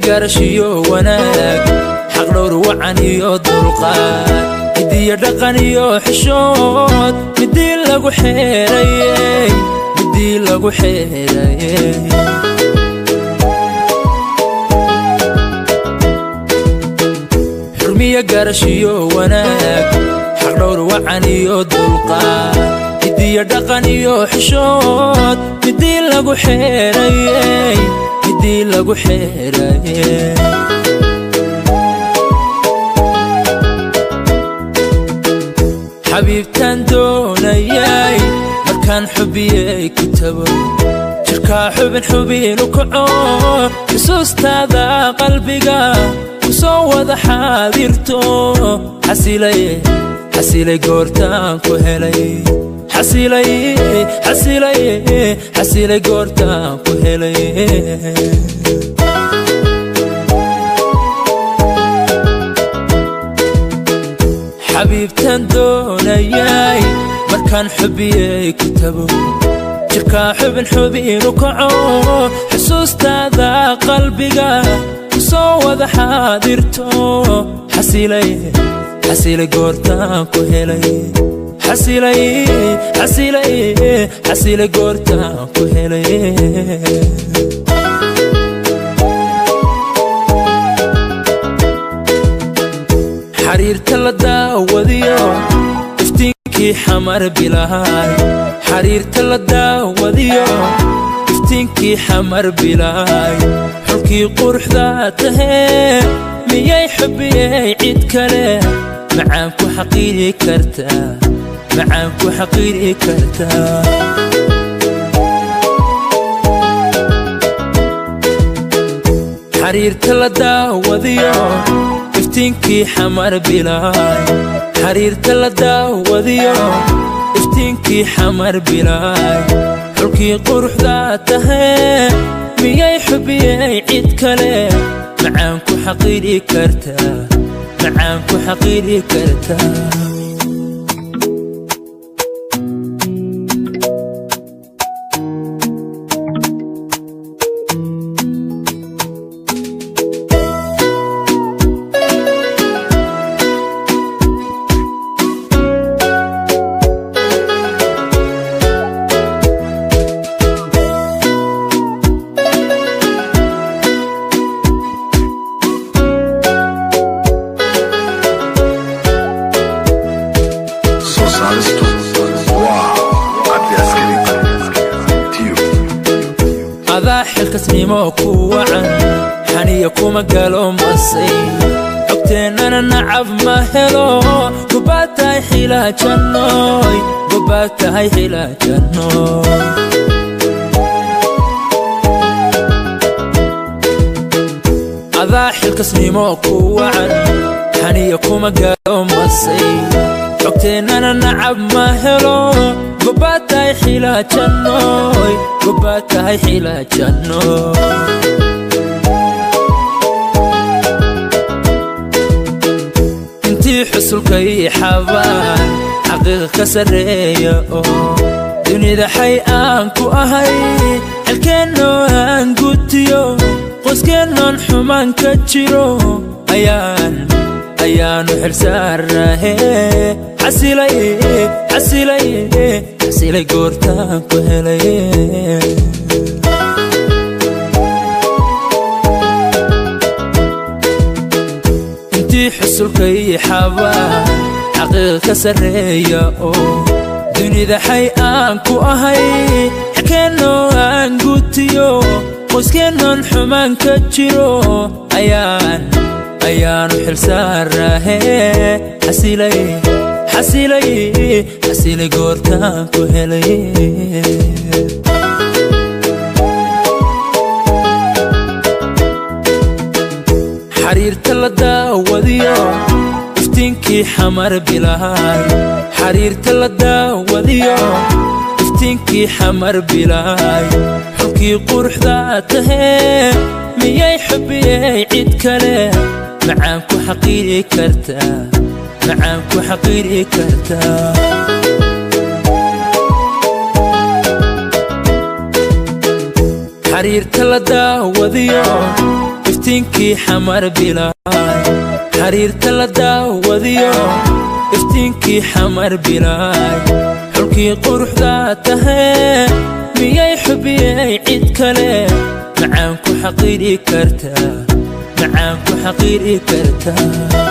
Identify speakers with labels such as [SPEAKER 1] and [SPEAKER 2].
[SPEAKER 1] Garashiyo wanaag, xaqdhowr wacan iyo dulqaad, midiyo dhaqan iyo xishood, midii lagu xeerayey, midii lagu xeerayey. Xurmiyo garashiyo wanaag, xaqdhowr wacan iyo dulqaad, midiyo dhaqan iyo xishood, midii lagu xeerayey, midii lagu xeerayey. Xabiibtaan doonayay, markaan xubiyey ku tago, jirkaa xubin xubinu kaco, xusuustaada qalbiga ku soo wada xaadirto. Xasilay, xasilay goortaan ku helay, xasilay, xasilay, xasilay goortaan ku helay. Xabiibtaan doonayay, markaan xubiyey ku tago, jirkaa xubin xubinu kaco, xusuustaada qalbiga ku soo wada xaadirto. Xasilay, xasilay goortaan ku helay, xasilay, xasilay, xasilay goortaan ku helay. Xariirta la daawadiyo iftiinkii Xamar bilaay, xariirta la daawadiyo iftiinkii Xamar bilaay, xulkii quruxda tahee, miyay xubiyey cid kale macaan ku xaqiiri kartaa, macaan ku xaqiiri kartaa? Xariirta la daawadiyo iftiinkii Xamar bilaay, xariirta la daawadiyo iftiinkii Xamar bilaay, xulkii quruxda tahee, miyay xubiyey cid kale macaan ku xaqiiri kartaa, macaan ku xaqiiri kartaa?
[SPEAKER 2] Soo saaristu waa Cabdi Askari Tiyo.
[SPEAKER 1] Adaa xilkasnimo ku wacan, xaniya kuma galo masay, xogteennana nacab ma helo. Gobaad tahay xilaajannoy, gobaad tahay xilaajannoy. Adaa xilkasnimo ku wacan, xaniya kuma galo masay, xogteennana nacab ma helo. Gobaad tahay xilaajannoy, gobaad tahay xilaajannoy. Intii xusulkay xabaan xaqiiqa ka sarreeya oo dunida xay aan ku ahay, xilkeennoo aan gutiyo, qoyskeenoon xumaan ka jiro, ayaan ayaanu xilsaarnahe. Xasilay, xasilay, xasilay goortaan ku helay. Intii xusulkay xabaan xaqiiqa ka sarreeya oo dunida xay aan ku ahay, xilkeennoo aan gutiyo, qoyskeenoon xumaan ka jiro, ayaan ayaanu xilsaarnahe. Xasilay, xasilay, xasilay goortaan ku helay. Xariirta la daawadiyo iftiinkii Xamar bilaay, xariirta la daawadiyo iftiinkii Xamar bilaay, xulkii quruxda tahee, miyay xubiyey cid kale macaan ku xaqiiri kartaa, macaan ku xaqiiri kartaa? Xariirta la daawadiyo. Iftiinkii Xamar bilaay, xariirta la daawadiyo, iftiinkii Xamar bilaay, xulkii quruxdaa tahee, miyay xubiyey cid kale macaan ku xaqiiri kartaa? Macaan ku xaqiiri kartaa?